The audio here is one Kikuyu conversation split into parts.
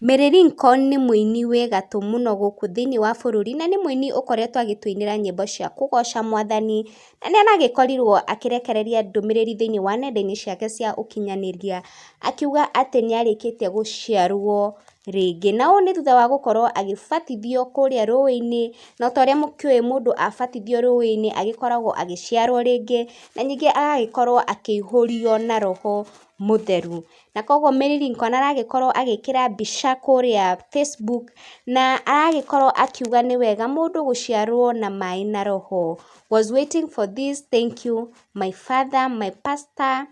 Mary Lincoln nĩ mũini wĩ gatũ mũno gũkũ thĩinĩ wa bũrũri, na nĩ mũini ũkoretwo agĩtũinĩra nyĩmbo cia kũgoca mwathani, na nĩ aragĩkorirwo akĩrekereria ndũmĩrĩri thĩinĩ wa nenda-inĩ ciake cia ũkinyanĩria, akiuga atĩ nĩ arĩkĩtie gũciarwo rĩngĩ. Na ũũ nĩ thutha wa gũkorwo agĩbatithio kũrĩa rũĩ-inĩ, na ta ũrĩa mũkĩũĩ mũndũ abatithio rũĩ-inĩ agĩkoragwo agĩciarwo rĩngĩ, na ningĩ agagĩkorwo akĩihũrio na roho mũtheru. Na koguo Mary Lincoln aragĩkorwo agĩkĩra mbica kũrĩa Facebook, na aragĩkorwo akiuga nĩ wega mũndũ gũciarwo na maĩ na roho. Was waiting for this, thank you my father, my pastor,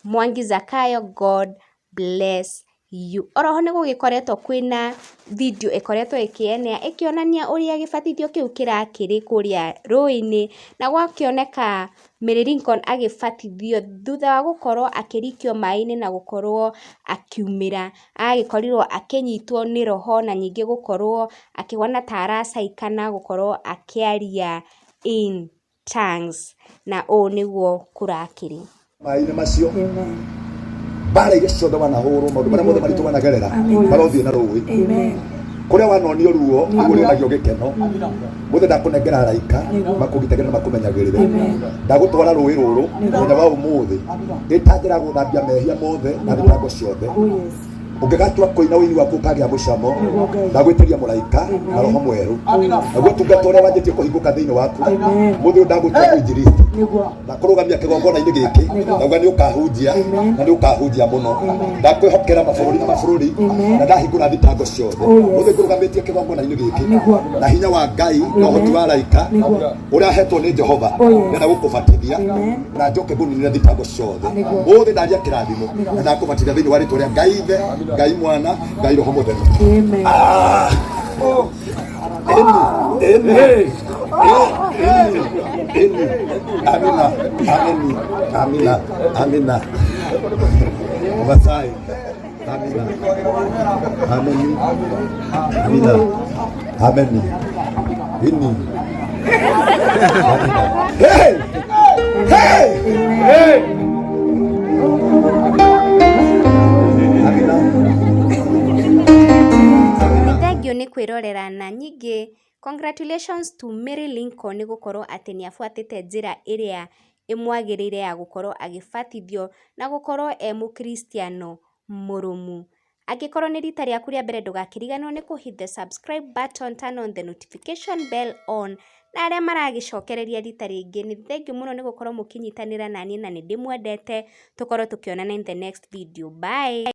Mwangi Zakayo, God bless you. Oroho nĩ gũgĩkoretwo kwĩna video ĩkoretwo ĩkĩenea ĩkĩonania ũrĩa gĩbatithio kĩu kĩrakĩrĩ kũrĩa rũĩ-inĩ, na gwakĩoneka Mary Lincoln agĩbatithio thutha wa gũkorwo akĩrikio maĩ-inĩ na gũkorwo akiumĩra, agagĩkorirwo akĩnyitwo nĩ roho na ningĩ gũkorwo akĩhana ta aracaika na gũkorwo akĩaria in tongues, na ũũ nĩguo kũrakĩrĩ. Maĩ-inĩ macio, mbara iria ciothe wanahũrwo, maũndũ marĩa mothe maritũ wanagerera marothiĩ na rũĩ. Kũrĩa wanonio ruo nĩguo rĩonagio gĩkeno. Mũthĩ ndakũnengera araika makũgitagĩre na makũmenyagĩrĩre. Ndagũtwara rũĩ rũrũ mũthenya wa ũmũthĩ ĩtanjĩra gũthambia mehia mothe na thitango ciothe. Ũngĩgatua kũina, ũini waku ũkagĩa mũcamo. Ndagwĩtĩria mũraika na roho mwerũ, naguo ũtungata ũrĩa wanjĩtie kũhingũka thĩinĩ waku mũthĩ ũyũ, ndagũtua mũinjilisti na kũrũgamia kĩgongona-inĩ gĩkĩ, nauga nĩ ũkahunjia na nĩ ũkahunjia mũno. Ndakwĩhokera mabũrũri na mabũrũri na ndahingũra thitango ciothe. Mũthĩ ngũrũgamĩtie kĩgongona-inĩ gĩkĩ na hinya wa Ngai na ũhoti wa araika ũrĩa ahetwo nĩ Jehova, ndĩrenda gũkũbatithia na njoke ngũninĩre thitango ciothe. Mũthĩ ndaria kĩrathimo na ndakũbatithia thĩinĩ wa rĩtwa rĩa Ngai Ithe, Ngai Mwana, Ngai Roho Mũtheru. Ah! Ĩni, ĩni, ĩni, ĩni, amina, amini, amina, amina. Masai, amina, amini, amina, amini, ini, amina. Hey! Hey! Hey! Amina. Nĩ thengiũ nĩ kwĩrorera, na nyingĩ congratulations to Mary Lincoln nĩ gũkorwo atĩ nĩ abuatĩte njĩra ĩrĩa ĩmwagĩrĩire ya gũkorwo agĩbatithio na gũkorwo e mũkristiano mũrũmu. Angĩkorwo nĩ rita rĩaku rĩa mbere, ndũgakĩriganĩrwo nĩ kũ hit the subscribe button, turn on the notification bell on, na arĩa maragĩcokereria rita rĩngĩ, nĩ thengiũ mũno nĩ gũkorwo mũkĩnyitanĩra naniĩ, na nĩ ndĩmwendete. Tũkorwo tũkĩonana in the next video. Bye.